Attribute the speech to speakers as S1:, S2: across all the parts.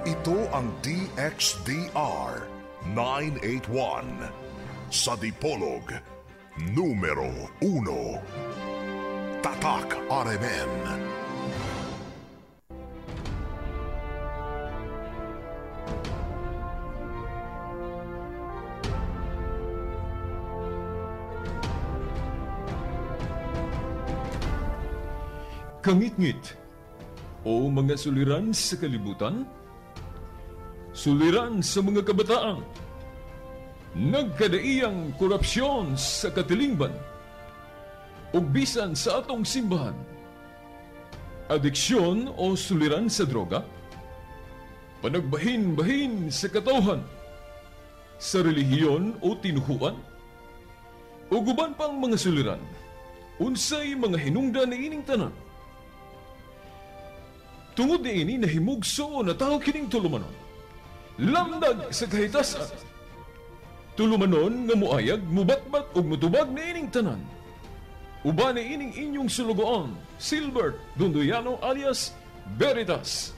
S1: Ito ang DXDR 981 sa Dipolog, numero 1. Tatak RMN.
S2: Kangitngit o mga suliran sa kalibutan, suliran sa mga kabataan, nagkadaiyang korupsyon sa katilingban, ug bisan sa atong simbahan, adiksyon o suliran sa droga, panagbahin-bahin sa katawhan, sa relihiyon o tinuhuan, ug uban pang mga suliran, unsay mga hinungdan niining tanan. Tungod niini nahimugso na tao kining tulumanon. Lamdag sa kahitasan. Tulumanon nga muayag, mubatbat ug mutubag niining tanan. Uban niining inyong sulugoon, Silbert Dunduyano alias Veritas.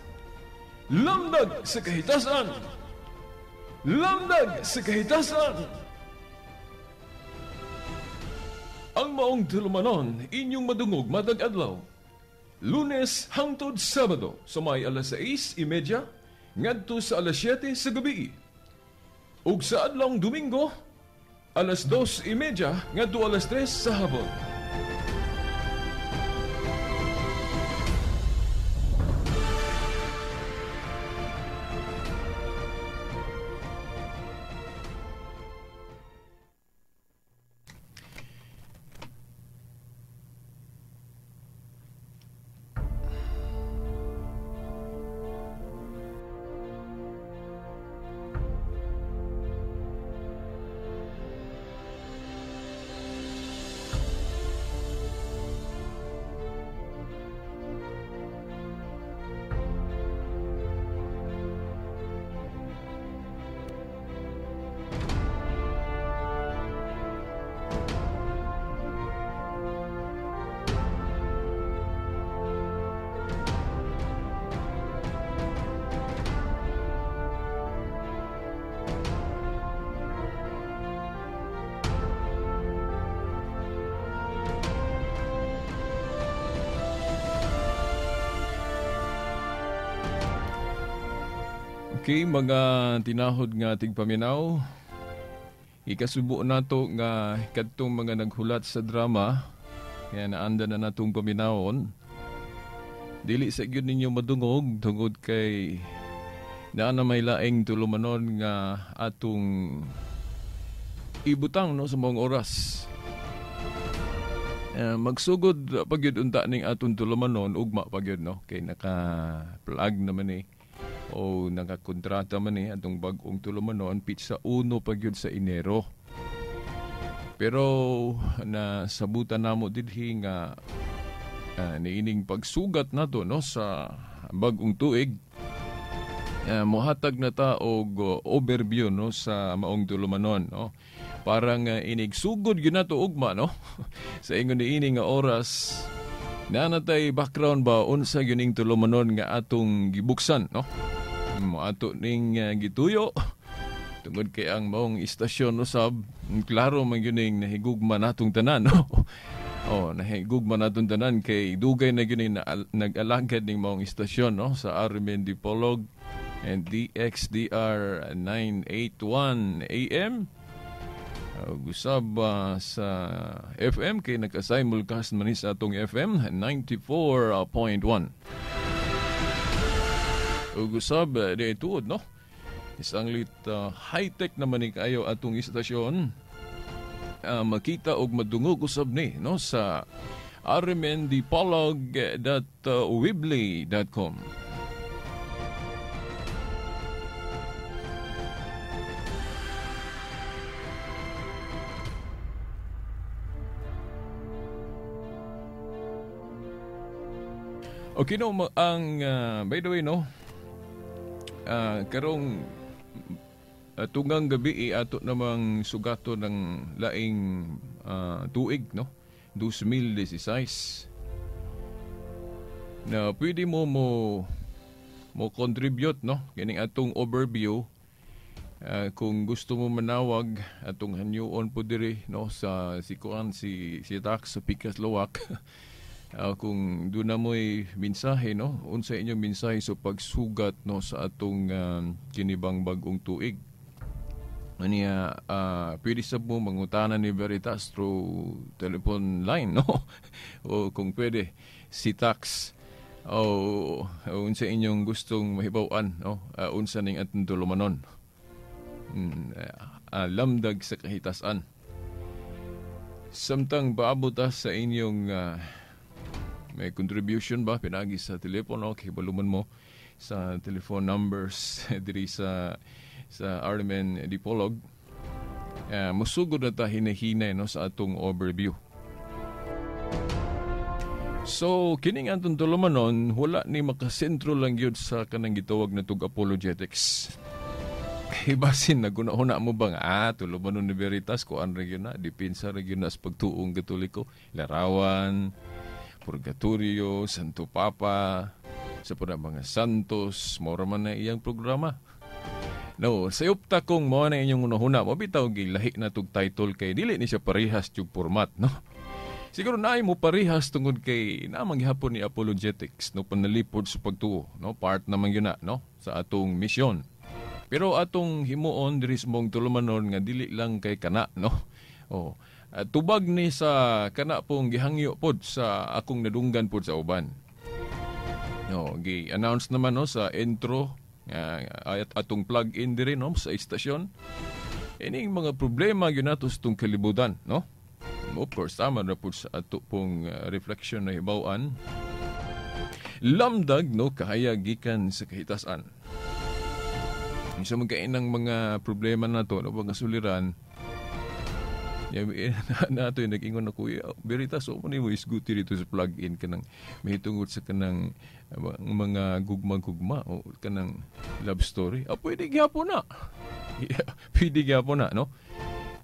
S2: Lamdag sa kahitasan. Lamdag sa kahitasan. Ang maong tulumanon inyong madungog matag adlaw. Lunes hangtod Sabado sa may alas 6:30 ngadto sa alas 7 sa gabi. Ug sa adlawng Domingo alas 2:30 ngadto alas 3 sa hapon. Okay, mga tinahod nga tigpaminaw, ikasubo nato nga kadtong mga naghulat sa drama, kaya naanda na natong paminawon. Dili sa gyud ninyo madungog tungod kay naa na may laing tulumanon nga atong ibutang no sa maong oras. Magsugod pagyud unta ning atong tulumanon, ugma pagyud no kay naka-plug naman eh o nakakontrata man eh atong bag-ong tulumanon pitsa 1 pagyud sa Enero. Pero nasabutan namo didhi nga niining pagsugat nato no sa bag-ong tuig, mohatag na ta og overview no sa maong tulumanon no. Parang inigsugod gyud nato ugma no sa ingon niini nga oras na natay background ba unsa gyud ning tulumanon nga atong gibuksan no. Mo ato ning gituyo tungod kay ang maong istasyon usab klaro man gyud ning nahigugma natong tanan no. Oh, nahigugma natong tanan kay dugay na gyud ning nag-alagad ning maong istasyon no sa RMN Dipolog and DXDR 981 AM. Gusab sa FM kay naka-simulcast man ni sa atong FM 94.1. Ug usab di tuod no. Isang lit high-tech naman ni kayo atong istasyon. Makita og madungog usab ni no sa rmndipolog.weebly.com. Okay no, ang by the way no, karong tungang gabi ato namang sugato ng laing tuig no, 2016, na pwede mo mo contribute, no, kining atong overview. Kung gusto mo manawag, atong hanyuon po diri, no, sa si kuan si si Tax sa Pikas Lawak. Kung doon na mo'y mensahe, no, unsa inyong mensahe sa pagsugat, no, sa atong kinibang bagong tuig. Aniya, pwede sa mo mangutana ni Veritas through telephone line, no? O kung pwede, si Tax o unsa inyong gustong mahibaw-an, no? Unsa ning atong tulumanon. Lamdag sa kahitasan. Samtang paabot sa inyong may contribution ba pinagi sa telepono, kibaluman mo sa telephone numbers diri sa RMN Dipolog. Musugod na ta hinahinay, no, sa atong overview. So kining atong tulumanon wala ni makasentro lang gyud sa kanang gitawag na tug apologetics. Ibasin naguna-una mo bang tulumanon ni Veritas kuan ra gyud na, depensa ra gyud na sa pagtuong Katoliko, larawan, Purgatorio, Santo Papa, sa puna mga santos, mao ra man na iyang programa. No, sayop ta kung mao na inyong unahuna, mabitaw gilahi na tug title kay dili ni siya parehas tug format, no? Siguro naay mo parehas tungod kay naamang gihapon ni apologetics, no, panalipod sa pagtuo, no, part naman gyud na, no, sa atong misyon. Pero atong himuon diri sa mong tulumanon nga dili lang kay kana, no. Oh, tubag ni sa kana pong gihangyo pod sa akong nadunggan pod sa uban. No, gi-announce naman, no, sa intro at atong plug-in diri, no, sa istasyon. Ining mga problema gyud nato sa tong kalibutan, no. Of course, tama na pod sa ato pong reflection na hibaw-an. Lamdag, no, kahayag gikan sa kahitasan. Sa magkainang mga problema nato, no, mga suliran, nato yung nag-ingon na kuya, Veritas, o mo isguti dito sa plug-in kanang mahitungod sa kanang mga gugma-gugma o kanang love story. Pwede gyapon na. Yeah, pwede gyapon na, no?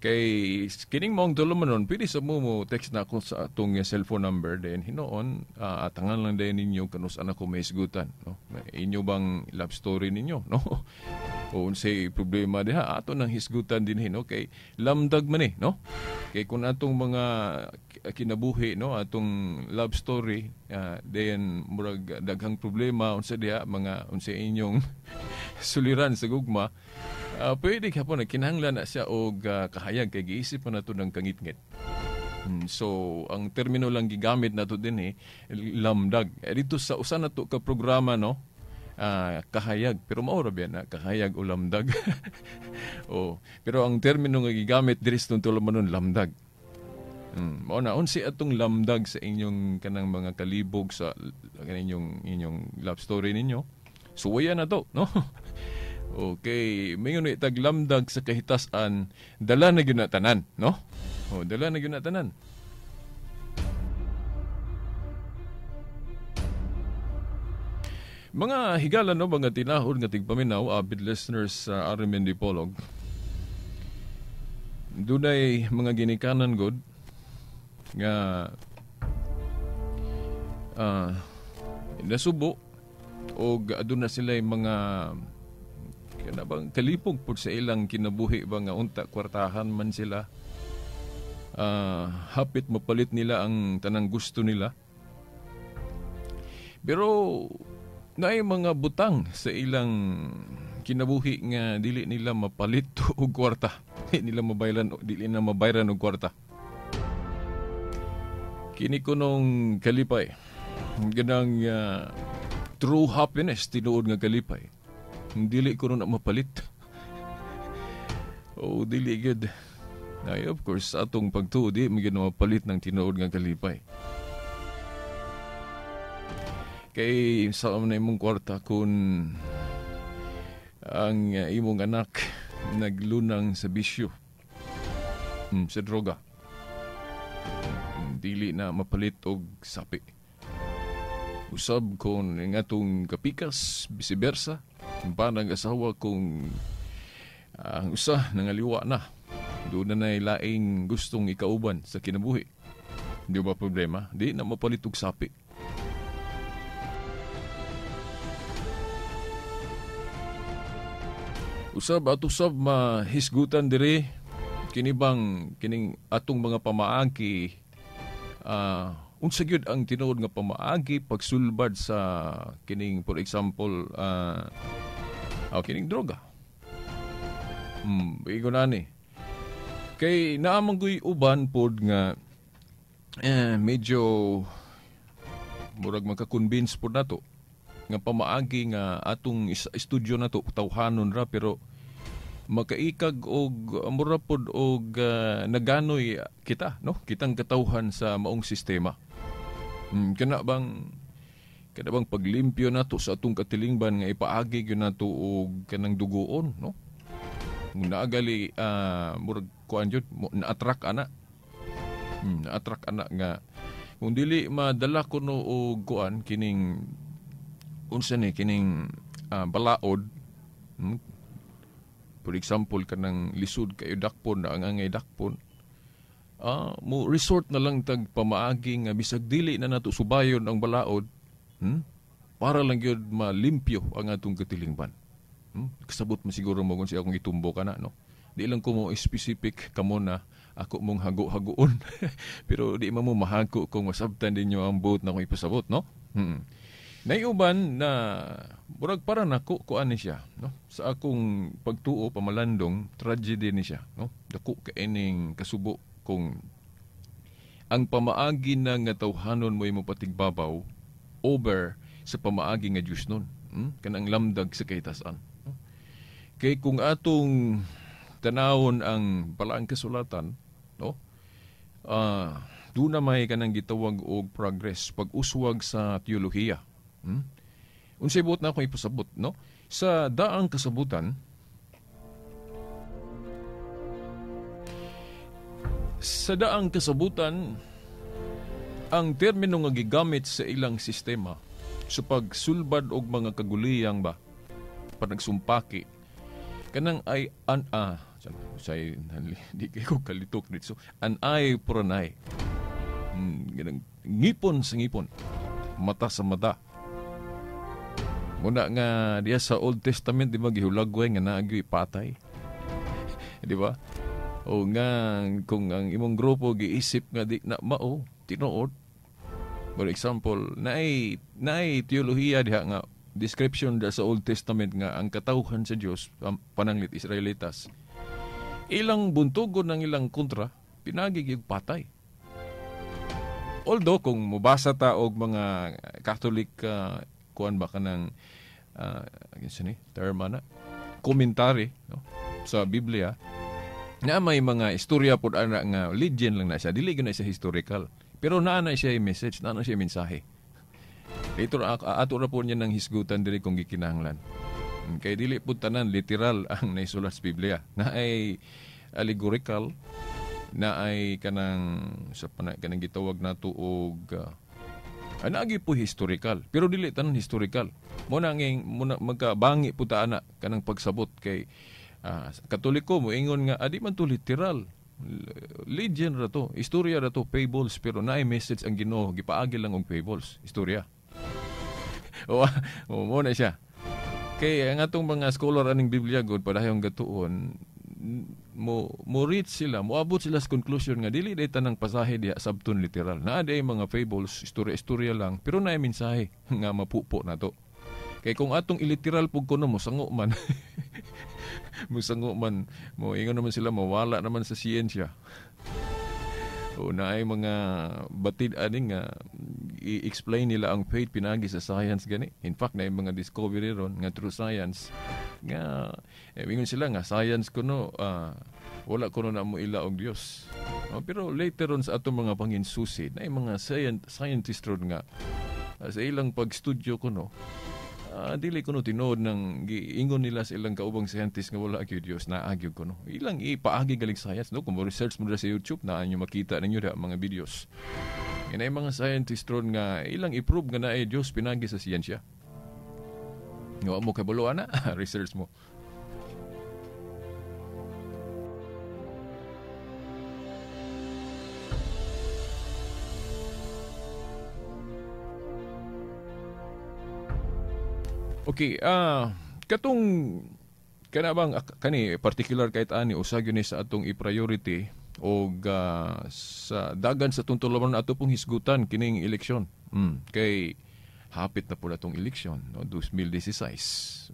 S2: Kay kining mong tulumanon, pwede sa mo text na ako sa atong cellphone number, then hinoon, atangan lang din ninyo kanus anak ko may isgutan, no? Inyo bang love story ninyo, no? O unsay problema diha, ato nang hisgutan din, no? Kay lamdag man eh, no? Kay kung atong mga kinabuhi, no, atong love story, then murag daghang problema unsa diha, mga unsay inyong suliran sa gugma, pwede ka po na kinahanglan na siya og kahayag kay giisip pa nato ng kangitngit. So ang termino lang gigamit nato din eh, lamdag. Dito sa usa nato ka programa, no, kahayag, pero mao ra biya na kahayag o lamdag. Oh, pero ang termino nga gigamit diri sa tulumanon, lamdag. Mao na unsi atong lamdag sa inyong kanang mga kalibog sa inyong love story ninyo. Suwayan na to, no? Okay, mayon itag lamdag sa kahitasan, dala na gyud na tanan, no? Oh, dala na gyud na tanan. Mga higala, no, mga tinahod nga tigpaminaw, avid listeners sa RMN Dipolog. Dunay mga ginikanan god nga nasubo og aduna sila mga kana bang kalipog pud sa ilang kinabuhi ba nga unta kwartahan man sila, hapit mapalit nila ang tanang gusto nila, pero naay mga butang sa ilang kinabuhi nga dili nila mapalit og kwarta, dili nila mabayran, dili na mabayran og kwarta. Kini kunong kalipay, ganang true happiness, tinuod nga kalipay, dili ko na mapalit. Oh, dili gud. Ay, of course, atong pagtuo, di mo gyud mapalit ng tinuod nga kalipay. Kay sa na imong kwarta kung ang imong anak naglunang sa bisyo, sa droga, dili na mapalit og sapi. Usab kon ang atong kapikas, vice versa, parang asawa kung ang usa nangaliwa na, doon na laing gustong ikauban sa kinabuhi. Di ba problema? Di na mapalit og sapi. Usab ato sab mahisgutan diri kini bang kining atong mga pamaagi, unsa gyud ang tinuod nga pamaagi pagsulbad sa kining, for example, kining droga. Ingon ani. Kay naa man goy uban pod nga medyo murag maka-convince pod nato nga pamaagi nga atong studio nato tawhanon ra, pero makaikag og mura pod og naganoy kita, no, kitang katawhan sa maong sistema. Kana bang paglimpyo nato sa atong katilingban nga ipaagi gyud nato og kanang dugoon, no? Naagali murag kuan jud, na-attract ana. Na-attract ana nga kung dili madala kuno og kuan kining unsa ni kining balaod, for example kanang lisod kayo dakpon na ang angay dakpon, mo resort na lang tag pamaagi nga bisag dili na nato subayon ang balaod, para lang gyud malimpyo ang atong katilingban. Kasabot mo siguro mo kung siya akong itumbo ka na, no? Di lang ko mo specific kamo na ako mong hago-hagoon. Pero di man mo mahago kung masabtan ninyo ang buot na akong ipasabot, no? Naiuban na murag para nako kuan ni siya, no? Sa akong pagtuo pamalandong tragedy ni siya, no? Dako kaining kasubo kung ang pamaagi na nga tawhanon mo imo patigbabaw over sa pamaagi nga Dios nun, kanang lamdag sa kahitasan. No? Kay kung atong tanawon ang balaang kasulatan, no? Doon na may kanang gitawag og progress pag-uswag sa teolohiya. Unsay buot na akong ipasabot, no? Sa daang kasabutan, ang termino nga gigamit sa ilang sistema sa pagsulbad og mga kaguliyang ba panagsumpaki kanang ay an say di ko kalitok dito, an eye for an eye, ganang ngipon sa ngipon, mata sa mata. Muna nga diya sa Old Testament, di ba gihulagway nga naagyoy patay? Di ba? O nga kung ang imong grupo giisip nga di na mao tinuod. For example, naay teolohiya diha nga description da sa Old Testament nga ang katawhan sa Dios pananglit Israelitas, ilang buntugon ng ilang kontra pinagi gyud patay. Although kung mobasa ta og mga Catholic kuan ba kanang ni term ana commentary, no, sa Biblia, na may mga istorya pod ana nga legend lang na siya, dili gyud na siya historical, pero naa na siya message, naa na siya mensahe. Later ato ra po niya nang hisgutan diri kung gikinahanglan. Kay dili pud tanan literal ang naisulat sa Biblia. Na ay allegorical, na ay kanang sa kanang gitawag nato og naagi po historical, pero dili tanan historical. Mo na nging mo na magkabangi po ta ana kanang pagsabot kay Katoliko mo ingon nga adi man to literal. Legend ra to, istorya ra to, fables, pero naay message ang Ginoo, gipaagi lang og fables, istorya. O mo na siya. Kay ang atong mga scholar aning Biblia god padayong gatuon mo reach sila, moabot sila sa conclusion nga dili day tanang pasahe diha sabton literal. Naa day mga fables, istorya-istorya lang, pero naay mensahe nga mapupo nato. Kay kung atong iliteral pug kuno mosango man. Mosango man, mo ingon naman sila mawala naman sa siyensya. O naay mga batid ani nga i-explain nila ang faith pinagi sa science gani. In fact, naay mga discovery ron nga through science nga ingon sila nga science kuno wala kuno na mo ila og Dios. Pero later on sa atong mga panginsusi, naay mga scientist ron nga sa ilang pagstudyo kuno dili kuno tinuod ng giingon nila sa ilang kaubang scientist nga wala gyud Dios, naa gyud kuno. Ilang ipaagi galing science, no? Kung mo research mo sa YouTube, naa nyo makita ninyo da mga videos. Inay mga scientist ron nga ilang i-prove nga naay Dios pinagi sa siyensya. Nga mo kabalo ana, research mo. Okay, katong Kana bang kani particular kahit ani usa gyud ni sa atong i-priority og sa dagan sa atong tulumanon ato pong hisgutan kining eleksyon. Kay hapit na po na atong eleksyon, no, 2016.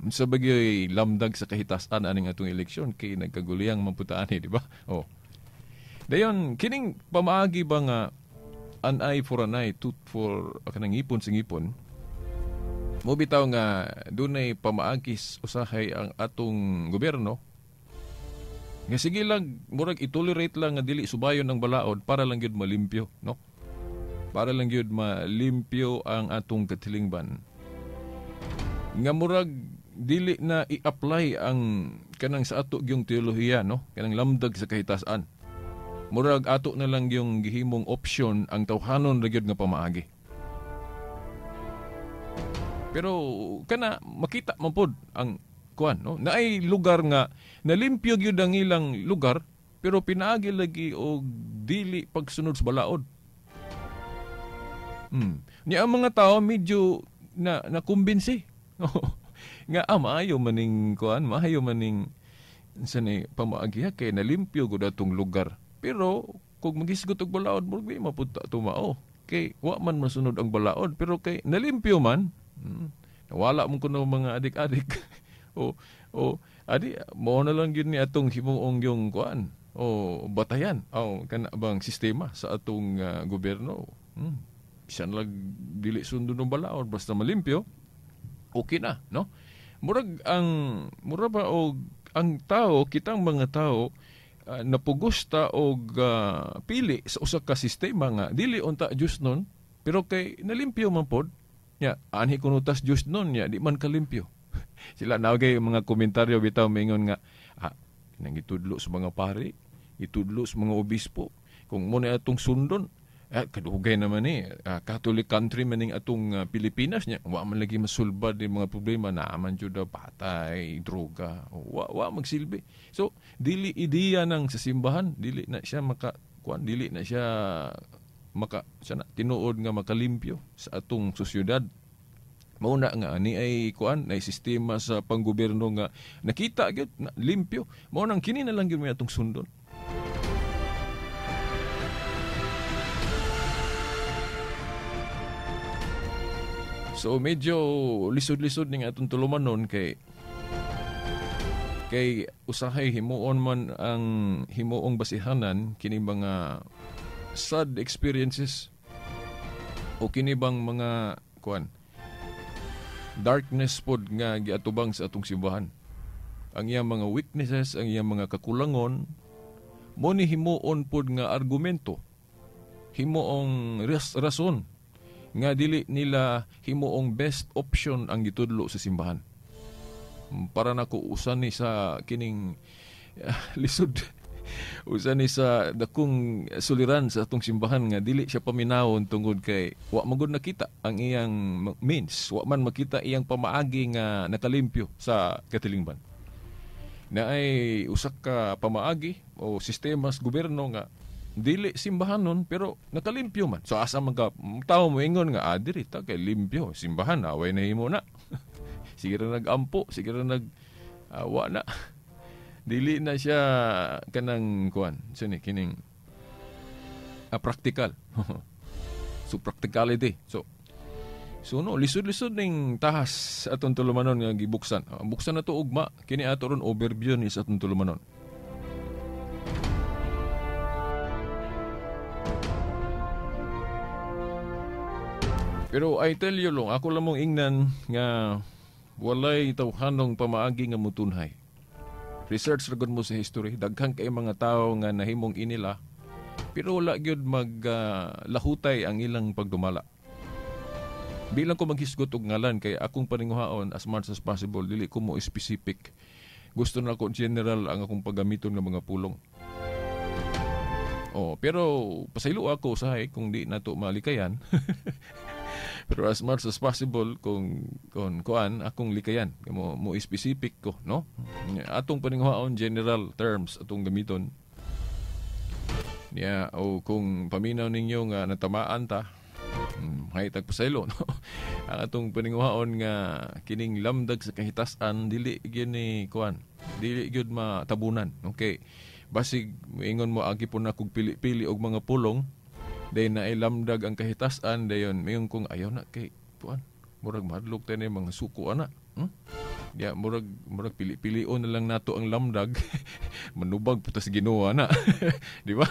S2: Unsa ba gyud lamdag sa kahitasan aning atong eleksyon kay nagkaguliyang man pud ta ani, di ba? Oh. Dayon kining pamaagi ba nga an eye for an eye, tooth for kanang ngipon sa ngipon. Mo bitaw nga dunay pamaagi usahay ang atong gobyerno nga sige lang murag i-tolerate lang nga dili subayon ang balaod para lang gyud malimpyo, no? Para lang gyud malimpyo ang atong katilingban. Nga murag dili na i-apply ang kanang sa ato gyung teolohiya, no? Kanang lamdag sa kahitasan. Murag ato na lang yung gihimong option ang tawhanon ra gyud nga pamaagi. Pero kana makita man pod ang kuan, no? Naay lugar nga nalimpyo gyud ang ilang lugar pero pinaagi lagi og dili pagsunod sa balaod. Niya ang mga tao medyo na nakumbinsi. Nga maayo maning kuan, maayo maning sa ni pamaagi kay nalimpyo gud atong lugar. Pero kung magisgot og balaod murag di mapunta tumao. Kay wa man masunod ang balaod pero kay nalimpyo man. Nawala mo kuno mga adik-adik. o adi mo na lang gyud ni atong himuong yung kuan o batayan o kana bang sistema sa atong gobyerno. Bisan lang dili sundon ng balaod basta malimpyo okay na, no? Murag ang mura ba og ang tao, kitang mga tao napugusta og pili sa usa ka sistema nga dili unta Dios nun pero kay nalimpyo man pod. Nya, anhi kuno tas Dios nun, nya, di man kalimpyo. Sila naogay mga komentaryo bitaw mingon nga nang itudlo sa mga pari, itudlo sa mga obispo. Kung mo na atong sundon, kadugay naman ni Catholic country maning atong Pilipinas nya, wa man lagi masulbad ni mga problema na man jud patay, droga, wa magsilbi. So dili ideya nang sa simbahan, dili na siya maka kuan, dili na siya maka sana tinuod nga makalimpyo sa atong sosyudad. Mauna nga ani ay kuan nay sistema sa panggobyerno nga nakita gyud na limpyo. Mao nang kini na lang gyud may atong sundon. So medyo lisod-lisod ning atong tulumanon kay usahay himuon man ang himuong basihanan kini mga sad experiences o kini bang mga kuan darkness pod nga giatubang sa atong simbahan. Ang iyang mga weaknesses, ang iyang mga kakulangon mo ni himuon pod nga argumento, himuong rason nga dili nila himuong best option ang gitudlo sa simbahan. Para nako usan ni sa kining lisod. Usa ni sa dakong suliran sa atong simbahan nga dili siya paminawon tungod kay wa man gud nakita ang iyang means, wa man makita iyang pamaagi nga nakalimpyo sa katilingban. Na ay usa ka pamaagi o sistema sa gobyerno nga dili simbahanon pero nakalimpyo man. So asa man ka tawo moingon nga diri ta kay limpyo simbahan away nahimo na. Sige ra nagampo, sige ra nag wa na. Dili na siya kanang kuan, sini kining practical. So practicality. So no lisod-lisod ning tahas atong tulumanon nga gibuksan. Buksan na to ugma kini ato ron overview ni sa atong tulumanon. Pero I tell you long, ako lamang ingnan nga walay tawhanong pamaagi nga mutunhay. Research ra gud mo sa history, daghan kay mga tawo nga nahimong inila pero wala gyud maglahutay ang ilang pagdumala. Bilang ko maghisgot og ngalan kay akong paninguhaon as much as possible dili ko mo specific. Gusto na ko general ang akong paggamiton nga mga pulong. Oh, pero pasaylo ako usahay kung di nato malikayan. Pero as much as possible kung kuan akong likayan mo specific ko, no? Atong paninguhaon general terms atong gamiton. Niya o kung paminaw ninyo nga natamaan ta, Hay tag pasaylo, no? Ang atong paninguhaon nga kining lamdag sa kahitas-an dili gyud ni kuan, dili gyud matabunan. Okay. Basig moingon mo agi po na kog pili-pili og mga pulong, day na lamdag ang kahitas-an, dayon mayon kong ayaw na kay kuan, murag mahadlok tayo mga suko ana. Ya murag pili-pilion na lang nato ang lamdag. Manubag po tas Ginoo na. Di ba?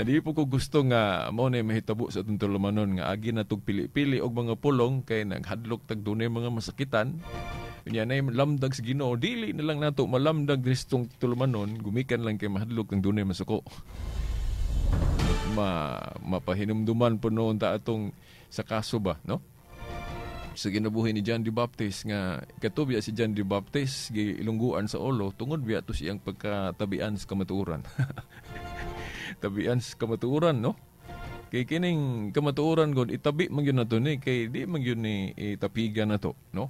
S2: Di po ko gusto nga mao na mahitabo sa atong tulumanon nga agi na tog pili-pili og mga pulong kay naghadlok tag dunay mga masakitan. Unya na lamdag sa Ginoo, dili na lang nato malamdag diri tulumanon, gumikan lang kay mahadlok tag dunay masuko. Mapahinumduman po noon ta atong sa kaso ba, no? Sa ginabuhi ni John the Baptist nga katubya si John the Baptist giilungguan sa ulo tungod biya to siyang pagkatabian sa kamatuoran. Tabian sa kamatuoran, no? Kay kining kamatuoran god itabi man gyud nato ni kay di man gyud ni itapigan nato, no?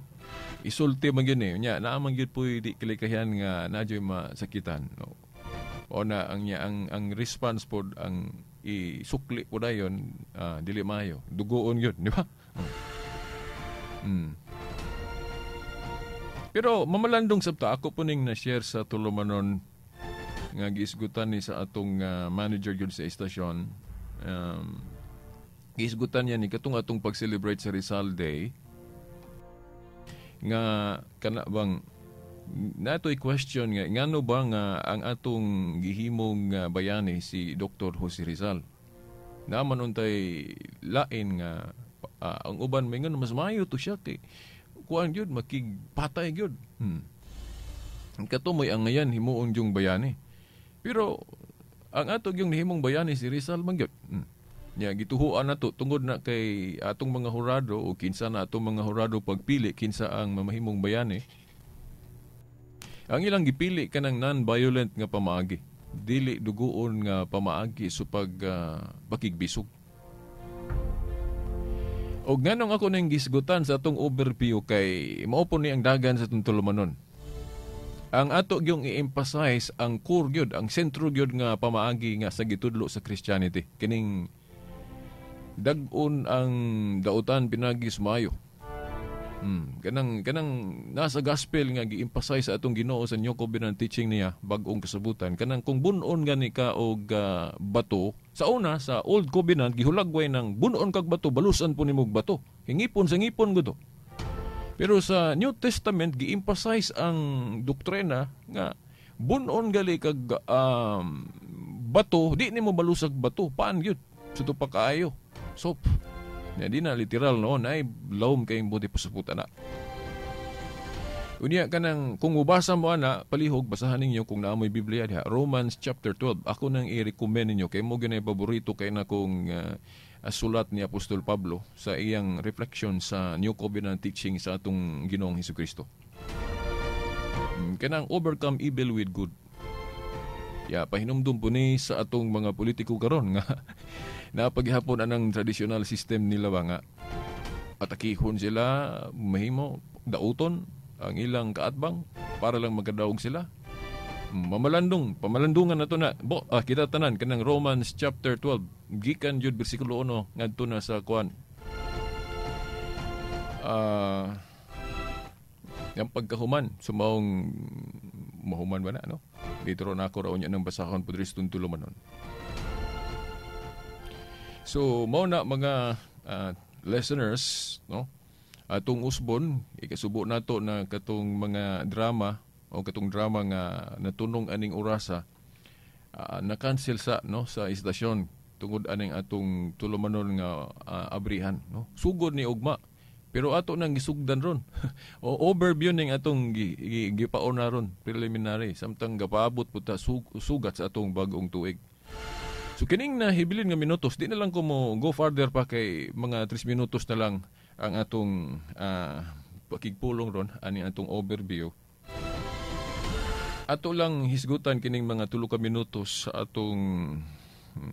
S2: Isulti man gyud ni nya naa man gyud puy di kalikayan nga nadyoy masakitan, no? O na ang nya ang response pod ang isukli po dayon, dili maayo, dugoon gyud, di ba? Pero mamalandong sabta ako po ning na-share sa tulumanon nga giisgutan ni sa atong manager gyud sa istasyon. Giisgutan niya ni katong atong pag-celebrate sa Rizal Day nga kana bang natoy question nga ngano ba nga ang atong gihimong bayani si Dr. Jose Rizal. Naman untay lain nga ang uban may ngano mas maayo to siya kay kuan gyud makigpatay gyud. Kato mo'y ang ngayan himuon yung bayani. Pero ang ato yung nahimong bayani si Rizal man gyud. Nya gituhuan nato tungod na kay atong mga hurado o kinsa na atong mga hurado pagpili kinsa ang mamahimong bayani. Ang ilang gipili kanang non-violent nga pamaagi, dili dugoon nga pamaagi sa pag pakigbisog. Og nganong ako nang gisgutan sa atong overview kay mao po ni ang dagan sa atong tulumanon. Ang ato gyung i-emphasize ang core gyud, ang sentro gyud nga pamaagi nga sa gitudlo sa Christianity. Kining dag-on ang dautan pinagi sumayo. Kanang nasa gospel nga gi-emphasize sa atong Ginoo sa New Covenant teaching niya bag-ong kasabutan. Kanang kung bun-on gani ka og bato, sa una sa Old Covenant gihulagway ng bun-on kag bato, balusan po nimog bato. Hingipon sa ngipon gud. Pero sa New Testament gi-emphasize ang doktrina nga bun-on gali kag bato, di nimo balusag bato, paan gyud sa tupa kaayo. So, ya, di na literal noon ay lawom kayong buti pasaputan na. Unya kanang kung mubasa mo ana palihog basahan ninyo kung naa moy Biblia diha, Romans chapter 12. Ako nang i-recommend ninyo kay mo gyud paborito kay na kong sulat ni Apostol Pablo sa iyang reflection sa New Covenant teaching sa atong Ginoong Hesukristo. Kanang overcome evil with good. Ya pahinumdum po ni sa atong mga politiko karon nga napaghapon anang traditional system nila ba nga atakihon sila, mahimo dauton ang ilang kaatbang para lang magkadaog sila. Mamalandong, pamalandungan na to na. Bo, kita tanan kanang Romans chapter 12 gikan jud bersikulo 1 ngadto na sa kuan. Yang pagkahuman sumaong mahuman ba na, no? Dito ron ako raw niya ng basahon po diri sa tulumanon. So, mao na mga listeners, no? Atong usbon, ikasubo nato na katong mga drama o katong drama nga natunong aning orasa, na-cancel sa, no, sa istasyon tungod aning atong tulumanon nga abrihan, no? Sugod ni ugma. Pero ato nang gisugdan ron. O overview ning atong gipauna ron preliminary samtang gapaabot pud ta sugat sa atong bag-ong tuig. So kining nahibilin nga minutos, di na lang ko mo go farther pa kay mga 3 minutos na lang ang atong pakigpulong ron ani atong overview. Ato lang hisgutan kining mga 3 ka minutos sa atong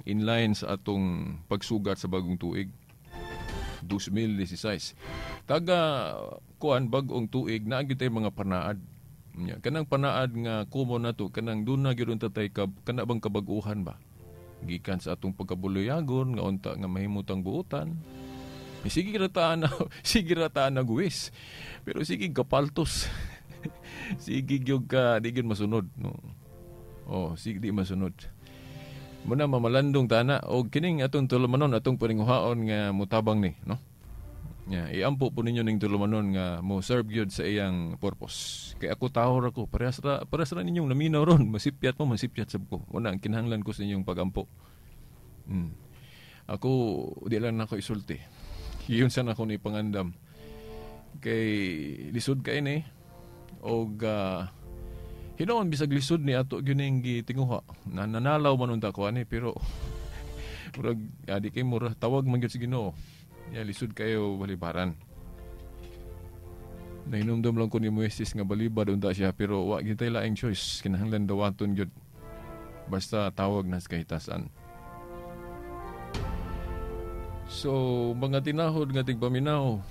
S2: inline sa atong pagsugat sa bagong tuig 2016. Taga kuan bag-ong tuig naa gyud tay mga panaad. Kanang panaad nga common nato kanang duna gyud unta tay kana bang kabag-uhan ba? Gikan sa atong pagkabuloyagon nga unta nga mahimutang buotan. Sige rataan na, sige rataan na guwis. Pero sige kapaltos. Sige gyud ka di gyud masunod, no. Oh, sige di masunod. Muna mamalandong tana og kining atong tulumanon atong paninguhaon nga mutabang ni, no. Yeah, iampo po ninyo ning tulumanon nga mo serve gyud sa iyang purpose. Kay ako tawo ra ko, parehas ra ninyong naminaw ron, masipyat mo, masipyat sab ko. Una ang kinahanglan ko sa inyong pagampo. Ako di lang nako isulti. Yun sana ako ni pangandam. Kay lisod kay ni og hinoon bisag lisod ni ato gyud ning gitinguha. Nanalaw man unta ko ani pero murag di kay mura tawag man gyud sa Ginoo. Ya, lisod kayo balibaran. Nahinumdum lang ko ni Moises nga balibad unta siya pero wa gyud tay laing choice, kinahanglan dawaton gyud. Basta tawag na sa kahitasan. So, mga tinahod nga tigpaminaw,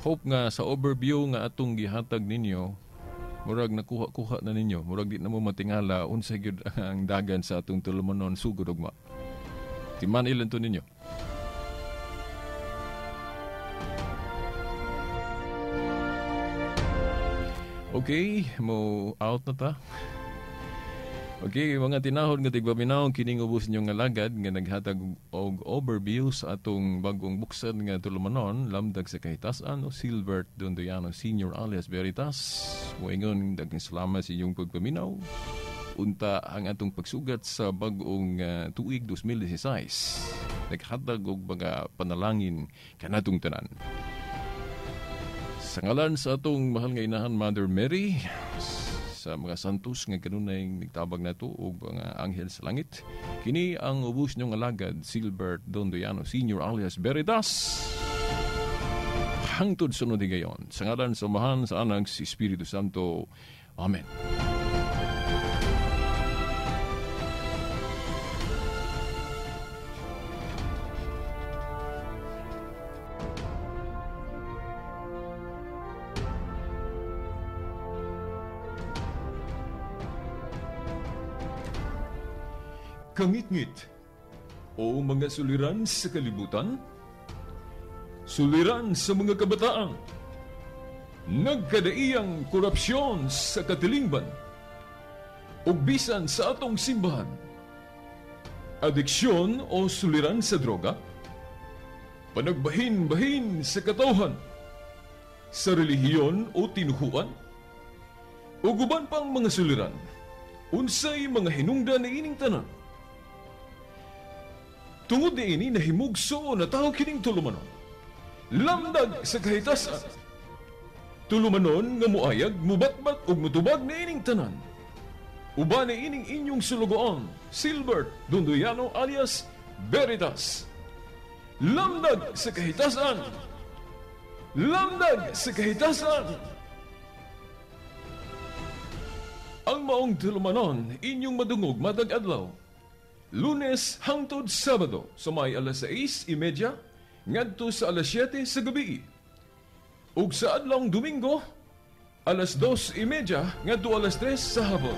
S2: hope nga sa overview nga atong gihatag ninyo, murag nakuha-kuha na ninyo, murag di na mo matingala unsa gyud ang dagan sa atong tulumanon sugod ugma. Timan ilan to ninyo. Okay, mo out na ta. Okay, mga tinahod nga tigpaminaw, kining ubos ninyong alagad nga naghatag og overview sa atong bagong buksan nga tulumanon, Lamdag sa Kahitasan o Silbert Dondoyano Senior alias Veritas. Moingon, daghang salamat sa inyong pagpaminaw. Unta ang atong pagsugat sa bagong tuig 2016. Naghatag og mga panalangin kanatong tanan. Sa ngalan sa atong mahal nga inahan Mother Mary, sa mga santos nga kanunay nagtabag nato og mga anghel sa langit, kini ang ubos niyong alagad Silbert Dondoyano Senior alias Veritas. Hangtod sunod higayon, sa ngalan sa Amahan, sa Anak, sa Espiritu Santo. Amen. Kangitngit o mga suliran sa kalibutan, suliran sa mga kabataan, nagkadaiyang korupsyon sa katilingban, ug bisan sa atong simbahan, adiksyon o suliran sa droga, panagbahin-bahin sa katawhan, sa relihiyon o tinuhuan, ug uban pang mga suliran, unsay mga hinungdan niining tanan. Tungod niini nahimugso na tao kining tulumanon. Lamdag sa kahitasan. Tulumanon nga muayag, mubatbat ug mutubag niining tanan. Uban niining inyong sulugoon, Silbert Dondoyano alias Veritas. Lamdag sa kahitasan. Lamdag sa kahitasan. Ang maong tulumanon inyong madungog matag adlaw. Lunes hangtod Sabado sa may alas 6:30 ngadto sa alas 7 sa gabi. Ug sa adlawng Domingo alas 2:30 ngadto alas 3 sa hapon.